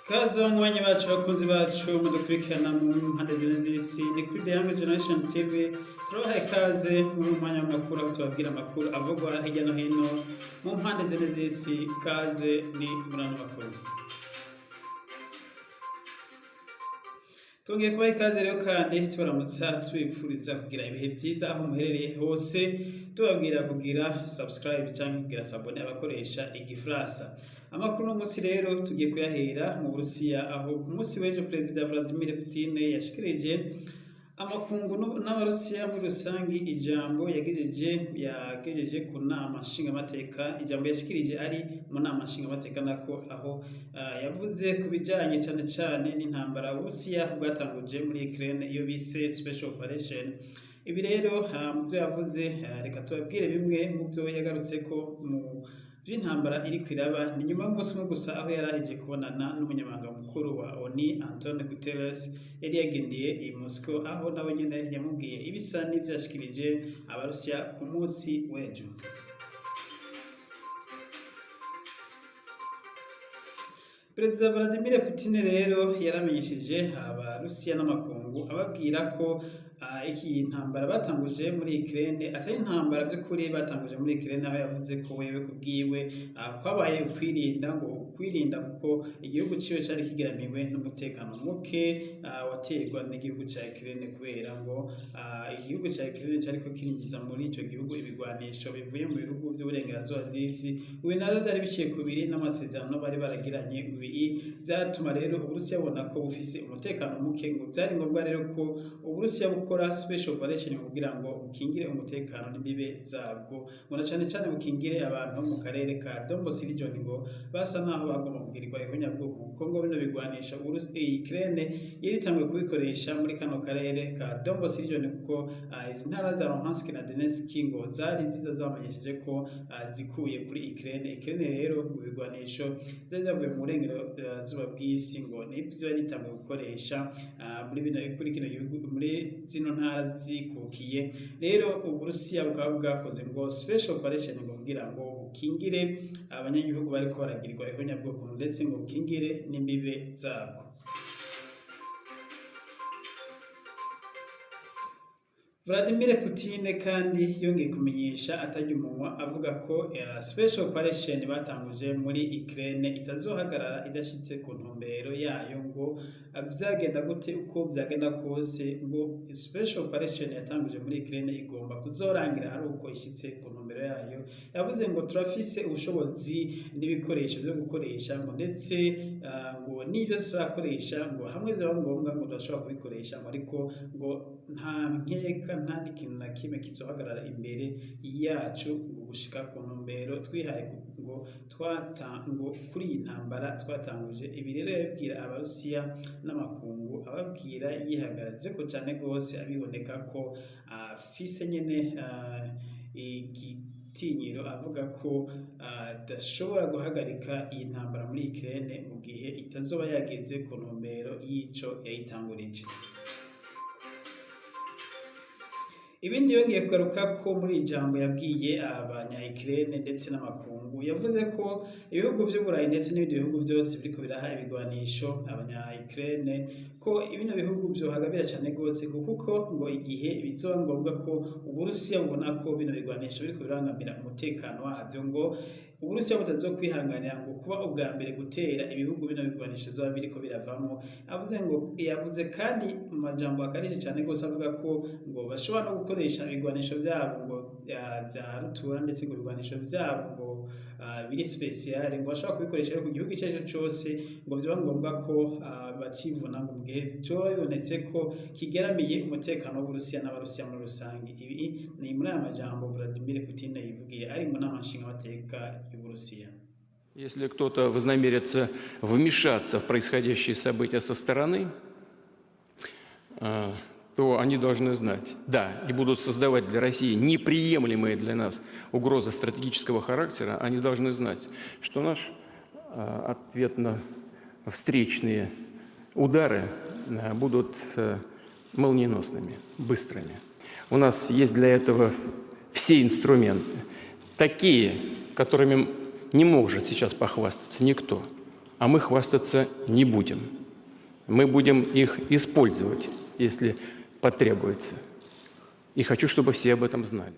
Kaze banywanyi bacu, bakunzi bacu mudukurikirana mu mpande zine z'isi, ni kuri The Young Generation TV. Turabaha ikaze muri uyu mwanya w'amakuru, aho tubabwira amakuru avugwa hirya no hino mu mpande zine z'isi. Kaze ni muri ano makuru. Twongeye kubaha ikaze rero kandi tubaramutsa, tubipfuriza kugira ibihe byiza aho muherereye hose, tubabwira kugira subscribe cyangwa kugira s'abonner abakoresha igifaransa. Amakuru uno munsi rero tugiye kuyahera mu Burusiya, aho ku munsi w'ejo Perezida Vladimir Putin yashikirije amakungu n'Abarusiya muri rusange ijambo yagejeje ku nama nshingamateka. Ijambo yashikirije ari mu nama nshingamateka nako, aho yavuze ku bijanye cane cane n'intambara Uburusiya bwatanguje muri Ukraine, iyo bise special operation. Ibi rero mu byo yavuze, reka tubabwire bimwe mu byo yagarutseko mu by'intambara iri kwiraba. Ni nyuma y'umunsi umwe gusa aho yari ahejeje kubonana n'umunyamabanga mukuru wa ONU Antonio Guterres, yari yagendeye i Moscow, aho nawe nyene yamubwiye ibisa n'ivyo yashikirije Abarusiya ku munsi w'ejo. Perezida Vladimir Putin rero yaramenyesheje Abarusiya n'amakungu, ababwira ko iki ntambara batanguje muri Ukraine atari intambara by'ukuri batanguje muri Ukraine, aho yavuze ko wewe kubwiwe kwabaye ukwirinda, ngo ukwirinda kuko igihugu ciwe cari kigeramiwe n'umutekano muke waterwa n'igihugu ca Ukraine, kubera ngo igihugu ca Ukraine cariko kirinjiza muri ico gihugu ibigwanisho bivuye mu bihugu vy'uburengerazuba vy'isi. Ubu navyo vyari biciye kubiri n'amasezerano bari baragiranye. Ngo ibi vyatuma rero Uburusiya bubona ko bufise umutekano muke, ngo vyari ngombwa rero ko Uburusiya bukora special operation kugira ngo bukingire umutekano n'imbibe zabwo, ngo na cane cane bukingire abantu mu karere ka Donbas region, ngo basa naho bagomba kugirirwa ihonyabwoko, kuko ngo bino bigwanisho Ukraine yari itanguye kubikoresha muri kano karere ka Donbas region, kuko izi ntara za Luhansk na Donetsk ngo zari ziza zamenyesheje ko zikuye kuri Ukraine. Ukraine rero mu bigwanisho zari zavuye mu burengero zuba bw'isi, ngo nibyo yari itanguye gukoresha muri bino, kuri kino gihugu, muri zino ntara zikukiye. Rero Uburusiya bukaba bwakoze ngo special operation ngo kugira ngo bukingire abanyagihugu bariko baragirirwa ihonyabwoko, ndetse ngo bukingire n'imbibe zabwo. Vladimir Putin kandi yongeye kumenyesha atarya umunwa, avuga ko special operation batanguje muri Ukraine itazohagarara idashitse ku ntumbero yayo, ngo vyagenda gute, uko vyagenda kose, ngo special operation yatanguje muri Ukraine igomba kuzorangira ari uko ishitse ku ntumbero yayo. Yavuze ngo turafise ubushobozi n'ibikoresho byo gukoresha, ngo ndetse ngo n'ibyo turakoresha, ngo hamwe vyaba ngombwa ngo turashobora kubikoresha, ngo ariko ngo nta nkeka, nta n'ikintu na kimwe kizohagarara imbere yacu ngo gushika ku ntumbero twihaye, ngo twata ngo kuri iyi ntambara twatanguje. Ibi rero yabibwira Abarusiya n'amakungu, ababwira yihagaze ko cane gose, abiboneka ko afise nyene igitinyiro, avuga ko adashobora guhagarika iyi ntambara muri Ukraine mu gihe itazoba yageze ku ntumbero y'ico yayitangurije. Ibindi yongeye kugaruka ko muri iri jambo yabwiye abanya Ukraine ndetse n'amakungu, yavuze ko ibihugu vy'Uburayi ndetse n'ibindi bihugu vyose biriko biraha ibigwanisho abanya Ukraine, ko bino bihugu vyohagabira cane gose, kuko ngo igihe bizoba ngombwa ko Uburusiya bubona ko bino bigwanisho biriko birangamira umutekano wavyo, ngo Uburusiya butazokwihanganira ngo kuba ubwa mbere gutera ibihugu bino bigwanisho bizoba biriko biravamwo. Avuze ngo, yavuze kandi mu majambo akarije cane gose, avuga ko ngo bashobora no gukoresha ibigwanisho vyabo ngo vya rutura, ndetse ngo ibigwanisho vyabo ngo biri spécial, ngo bashobora kubikoresha ku gihugu icyo ari cyo cyose ngo vyoba ngombwa ko bacivuna, ngo mu gihe vyoba bibonetse ko kigeramiye umutekano w'Uburusiya n'Abarusiya muri rusange. Ibi ni muri aya majambo Vladimir Putin yivugiye ari mu nama nshingamateka y'Uburusiya. Если кто-то вознамерится вмешаться в происходящие события со стороны, то они должны знать, да, и будут создавать для России неприемлемые для нас угрозы стратегического характера, они должны знать, что наш ответ на встречные удары будут молниеносными, быстрыми. У нас есть для этого все инструменты, такие, которыми не может сейчас похвастаться никто. А А мы хвастаться не будем. Мы будем их использовать, если потребуется. И хочу, чтобы все об этом знали.